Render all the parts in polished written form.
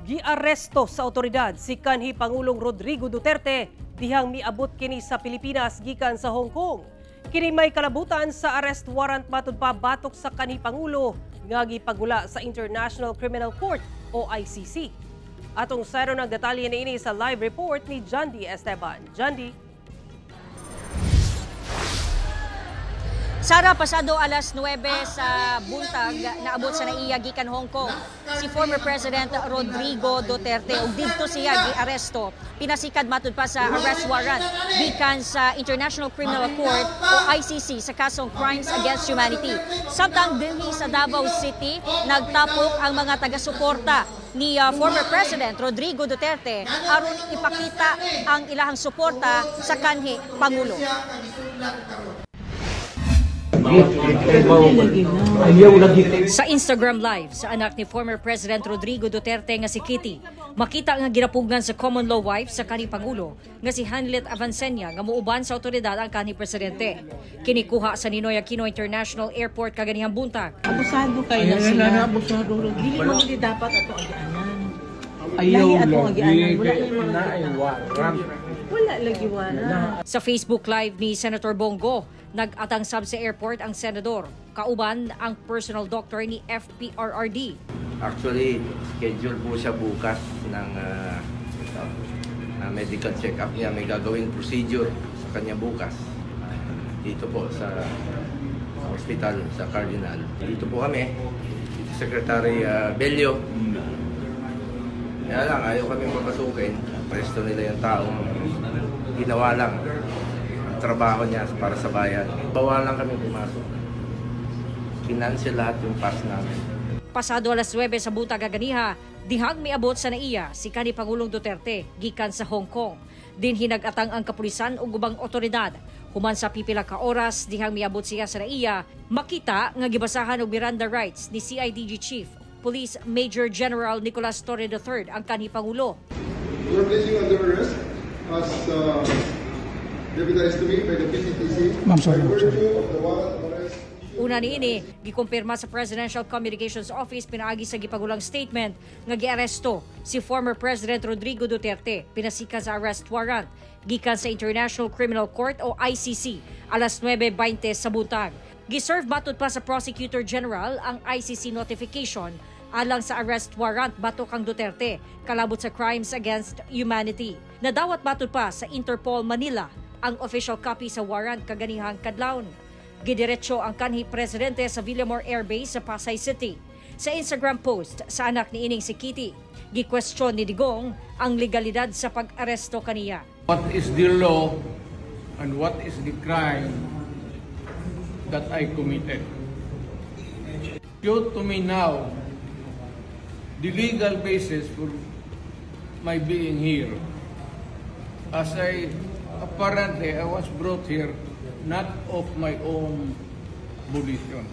Giaresto sa otoridad si kanhi Pangulong Rodrigo Duterte dihang miabot kini sa Pilipinas gikan sa Hong Kong. Kini may kalabutan sa arrest warrant matud pa batok sa kanhi Pangulo nga gipagula sa International Criminal Court o ICC. Atong sayron ang detalye niini sa live report ni Jandy Esteban. Jandy. Sara, pasado alas 9 sa buntag, naabot sa NAIA gikan Hong Kong si former President Rodrigo Duterte ug didto siya giaresto. Pinasikad matud pa sa arrest warrant gikan sa International Criminal Court o ICC sa kasong Crimes Against Humanity. Samtang dinhi sa Davao City, nagtapok ang mga taga-suporta ni former President Rodrigo Duterte aron ipakita ang ilahang suporta sa kanhi Pangulo. Sa Instagram Live sa anak ni former President Rodrigo Duterte nga si Kitty, makita nga ginapugngan sa common law wife sa kanhi Pangulo nga si Hanlet Avancenia nga muuban sa otoridad ang kanhi presidente. Kinikuha sa Ninoy Aquino International Airport kaganihang buntag. Abusado kayo na sila. Abusado. Dili mo gid dapat ato agianan. Ayaw Lahi atong lagi. agianan. Wala na yung mga Naay warrant. Wala lagi wala. Sa Facebook Live ni Senator Bongo, nag-atang sab sa airport ang senador. Kauban ang personal doctor ni FPRRD. Actually, schedule po siya bukas ng medical check-up niya. May gagawing procedure sa kanya bukas. Dito po sa hospital, sa Cardinal. Dito po kami, dito Secretary Bello. Kaya lang, ayaw kami papasukin. Presto nila yung taong ginawa lang ang trabaho niya para sa bayan. Bawal lang kami pumasok. Kinansel lahat yung pass namin. Pasado alas 9 sa buntag kaganiha, dihang miabot sa NAIA si kanhi Pangulong Duterte gikan sa Hong Kong. Dinhi nag-atang ang kapulisan ug ubang otoridad. Human sa pipila ka oras dihang miabot siya sa NAIA, makita nga gibasahan og Miranda rights ni CIDG Chief Police Major General Nicolas Torre III ang kanhi Pangulo. You are placing under arrest as deputized to me by the PCTC Ma'am, sorry, by ma'am, sorry. virtue of the warrant of arrest. Una niini, gikumpirma sa Presidential Communications Office pinaagi sa gipagulang statement nga giaresto si former President Rodrigo Duterte pinasika sa arrest warrant gikan sa International Criminal Court o ICC alas 9:20 sa buntag. Giserve matud pa sa Prosecutor General ang ICC notification alang sa arrest warrant batok kang Duterte kalabot sa crimes against humanity. Nadawat matud pa sa Interpol Manila ang official copy sa warrant kaganihang kadlawon. Gidiretso ang kanhi presidente sa Villamor Air Base sa Pasay City. Sa Instagram post sa anak ni ining si Kitty, gikwestiyon ni Digong ang legalidad sa pag-aresto kaniya. What is the law and what is the crime that I committed? Show to me now the legal basis for my being here. As I apparently I was brought here not of my own volition.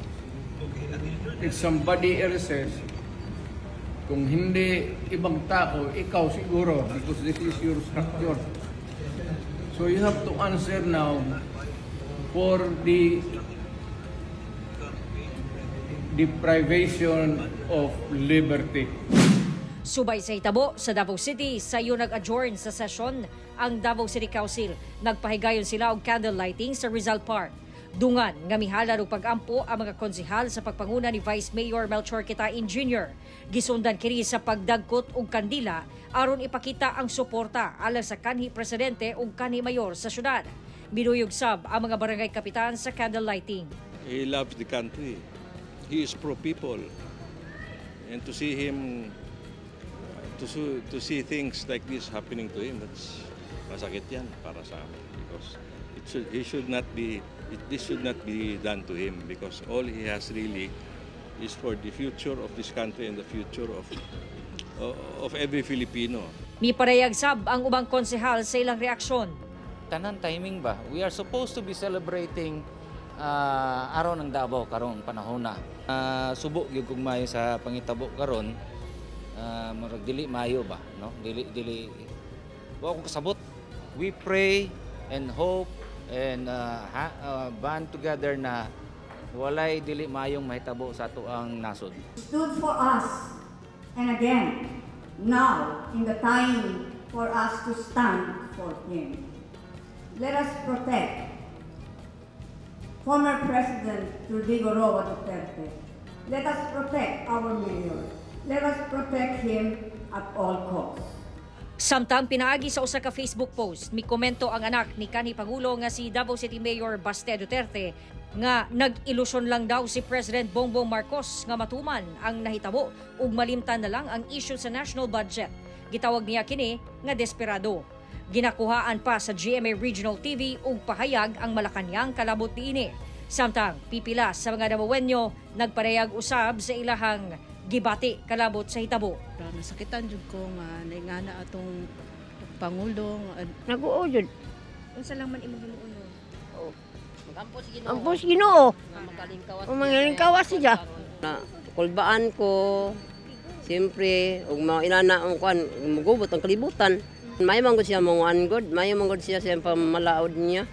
If somebody else says, kung hindi ibang tao, ikaw siguro, because this is your structure. So you have to answer now for the deprivation of liberty. Subay sa hitabo sa Davao City, sayo nag-adjourn sa session ang Davao City Council. Nagpahigayon sila og candle lighting sa Rizal Park. Dungan nga mihalad og pag-ampo ang mga konsehal sa pagpanguna ni Vice Mayor Melchor Quitain Jr. Gisundan kini sa pagdagkot og kandila aron ipakita ang suporta alang sa kanhi presidente ug kanhi mayor sa syudad. Minuyog sab ang mga barangay kapitan sa candle lighting. He loves the country. He is pro-people. And to see him, to see things like this happening to him, that's masakit yan para sa amin. Because it should, he should not be, it, this should not be done to him because all he has really is for the future of this country and the future of every Filipino. Miparayag sab ang ubang konsehal sa ilang reaksyon. Tanan timing ba? We are supposed to be celebrating Araw ng Davao karon panahon na. Subo gyud kog maayo sa pangitabo karon. Murag dili maayo ba, no? Dili dili wa ko kasabot. We pray and hope and band together na walay dili maayong mahitabo sa atoang nasod. Stood for us. And again, Now in the time for us to stand for him. Let us protect former President Rodrigo Roa Duterte. Let us protect our mayor. Let us protect him at all costs. Samtang pinaagi sa usa ka Facebook post, mikomento ang anak ni kanhi Pangulo nga si Davao City Mayor Baste Duterte nga nag-ilusyon lang daw si President Bongbong Marcos nga matuman ang nahitabo ug malimtan na lang ang issue sa national budget. Gitawag niya kini nga desperado. Ginakuhaan pa sa GMA Regional TV ug pahayag ang Malacañang kalabot niini. Samtang pipila sa mga Davaoenyo nagpadayag usab sa ilahang gibati kalabot sa hitabo. Nasakitan jud ko nga naingana atong pangulo. Naguo jud. Unsa lang man imong himuon? Ampos Ginoo. Mangalingkawas siya. Na kulbaan ko. Siyempre, ug mga inana ang kuan, mugubot ang kalibutan. Maayo man gud siya mga god, maayo man gud siya sa pamalaod niya.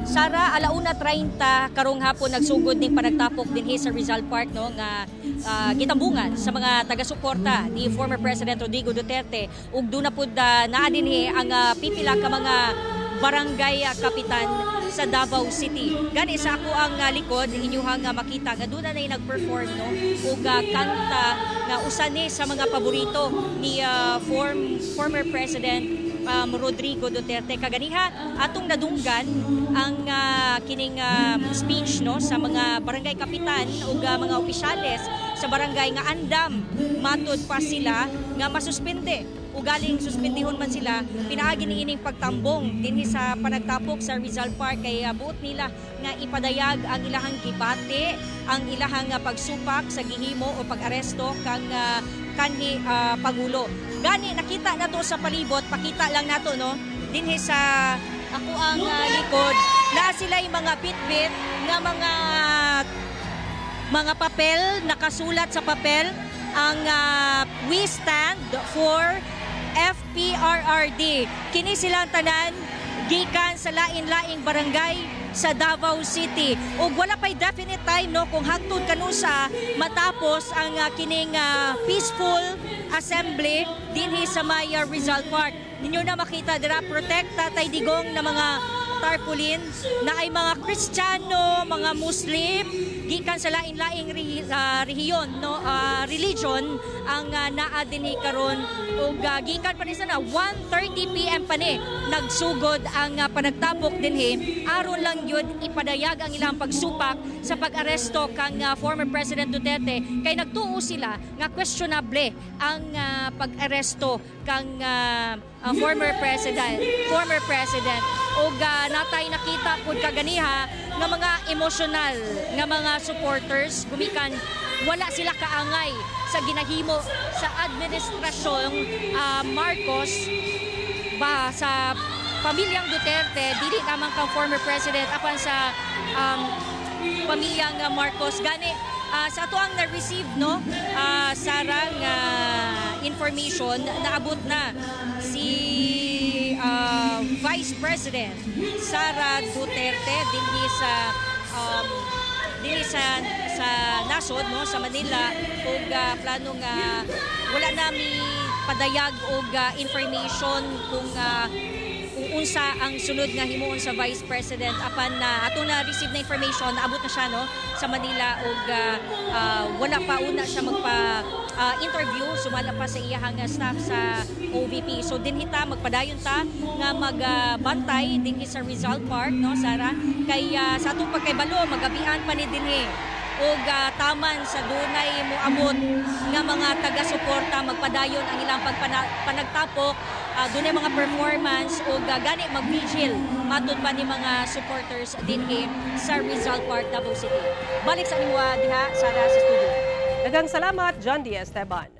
Sara, 1:30 karong hapon nagsugod ning panagtapok dinhi sa Rizal Park, no, nga gitambungan sa mga taga-suporta ni former President Rodrigo Duterte, ug duna pud naa dinhi ang pipila ka mga barangay kapitan sa Davao City. Gani sa ako ang likod inyuhang makita nga duna nay nag-perform, no, ug kanta nga usa ni sa mga paborito ni former President Rodrigo Duterte. Kaganiha atong nadunggan ang kining speech, no, sa mga barangay kapitan ug mga opisyales sa barangay nga andam matud pa sila nga masuspende, ugaling suspendihon man sila pinaagi niining pagtambong dinhi sa panagtapok sa Rizal Park, kay buot nila nga ipadayag ang ilahang gibati, ang ilahang pagsupak sa gihimo o pag-aresto kang kanhi Pangulo. Gani nakita nato sa palibot, pakita lang nato, no, dinhi sa ako ang likod, naa sila'y mga bitbit nga mga papel, nakasulat sa papel ang "We stand for FPRRD." Kini silang tanan gikan sa lain-laing barangay sa Davao City. Ug wala pay definite time, no, kung hangtod kanusa matapos ang kining peaceful assembly dinhi sa may Rizal Park. Ninyo na makita dira, "Protect Tatay Digong" na mga tarpaulin na ay mga Kristiyano, mga Muslim, gikan sa lain-laing rehiyon, no, religion ang naa dinhi karon, ug gikan pa ni sana 1:30 PM pa ni nagsugod ang panagtapok dinhi, aron lang yun ipadayag ang ilang pagsupak sa pag-aresto kang former President Duterte, kay nagtuo sila nga questionable ang pag-aresto kang former president. Ug natay nakita pud kaganiha nga mga emosyonal nga mga supporters, gumikan wala sila kaangay sa ginahimo sa administrasyong Marcos ba, sa pamilyang Duterte, dili lamang kang former president apan sa pamilyang Marcos. Gani sa ato ang na-receive, no, Sara, nga information, naabot na si Vice President Sara Duterte dinhi sa nasod, no, sa Manila, ug plano nga wala na mi padayag og information kung unsa ang sunod nga himuon sa Vice President, apan na ato na receive na information, naabot na siya, no, sa Manila, ug wala pa una siya magpa interview sumala pa sa iyahang staff sa OVP. So dinhi ta magpadayon ta nga magbantay dinhi sa Rizal Park, no, Sara, kay sa atong pagkaybalo magabian pa ni dinhi og taman sa dunay moabot nga mga taga-suporta. Magpadayon ang ilang panagtapok, dunay mga performance, ug gani mag-vigil matud pa ni mga supporters dinhi sa Rizal Park, Davao City. Balik sa inyo diha, Sara, sa studio. Daghang salamat, John D. Esteban.